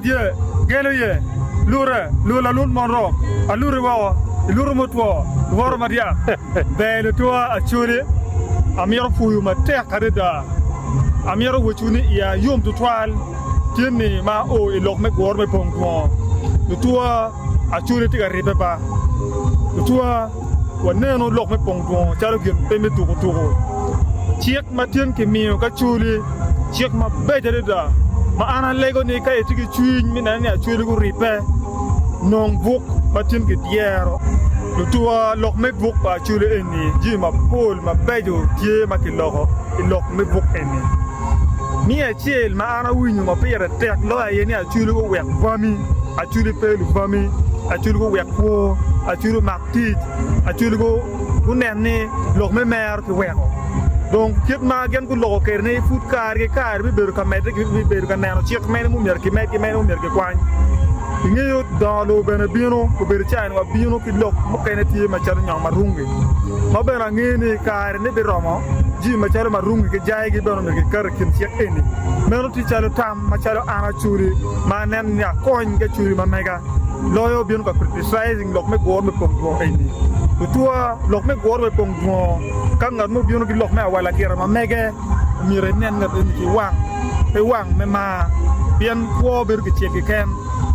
tye, geno ye, lute, lul alut mon rok, aluti woko, iluto mutwo, iwoto madyak. Ber lutwa Acholi, amito pwoyo matek adada. Amito wacwu ni iya yom tutwal tyen ni ma ao i lok me gure me pong twongo. Lutwa Acholi tye ka ribbe ba. Lutwa. Wanenu lok me pong dwongo calo gin pe me tuko tuko. Cik ma tyen kimiyo ki Acholi, cik mabec adada ma an alego ni ka itye ki cwiny me neno ni Acholi guribbe, nong buk ma tyen kidyero. Lutuwa lok me buk pa Acholi eni jami mapol mabeco tye ma kiloko i lok me buk eni. Me acel ma an awinyo ma pire tek loyo aye ni Acholi guwek bwami. Acholi pe lubami, Acholi guwek kwo, Acholi omak tic, Acholi gunen ni lok me mero kiweko. Dong kit ma gin guloko kwede ni pud kare ki kare bibedo ka medde gibibedo ka neno cik mene mumyero kimed ki mene mumyero kikwany. Ingeyo dongo lobo bene bino, obedo cawa ni wabino ki lok mukene tye macalo nyong marungi ma bene angeyo ni kare ni biromo jami macalo marungi ki jayigi bene omyero kiket i kin cik eni. Meno tye calo tam. Macalo an Acholi ma aneno ni akony ki Acholi ma mega loyo bino ka criticizing lok me gure me pong dwongo eni. Otwa lok me gure me pong dwongo ka ngat mo bino ki lok me awala gira ma mege myero inen ngat eni ki wang pe wang me mar pien kwo bedo kicel keken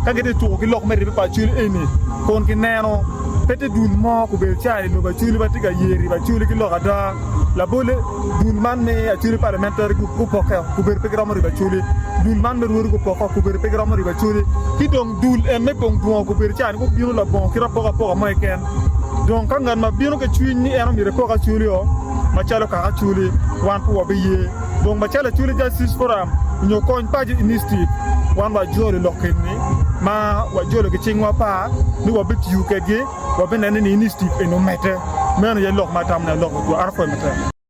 ka gitye tuko ki lok me ribbe pa Acholi eni kun kineno pe tye dul mo kubedo ca i lobo Acholi ma tye ka ye ribo Acholi ki lok ada. Labolle, dul man me Acholi Parliamentary Group gupokke gubedo pe giromo ribo Acholi, dul man me Rwodi gupokke gubedo pe giromo ribo Acholi, ki dong dul en me Pong Dwongo gubedo ca ni gubino labongo kit apokapoka mo keken. Dong ka ngat ma bino ki cwiny ni en omyero epok Acholi-o macalo kaka Acholi, wan pe wabiye. Dong macalo Acholi Justice Forum nyo Kony Paco Initiative, wan wajolo lok eni ma wajolo ki cingwa apar ni wabitiyo kedgi. Wabineno ni iniciative eni omedde. Meno aye lok ma atamo ni alok botwu. An apwoyo matek.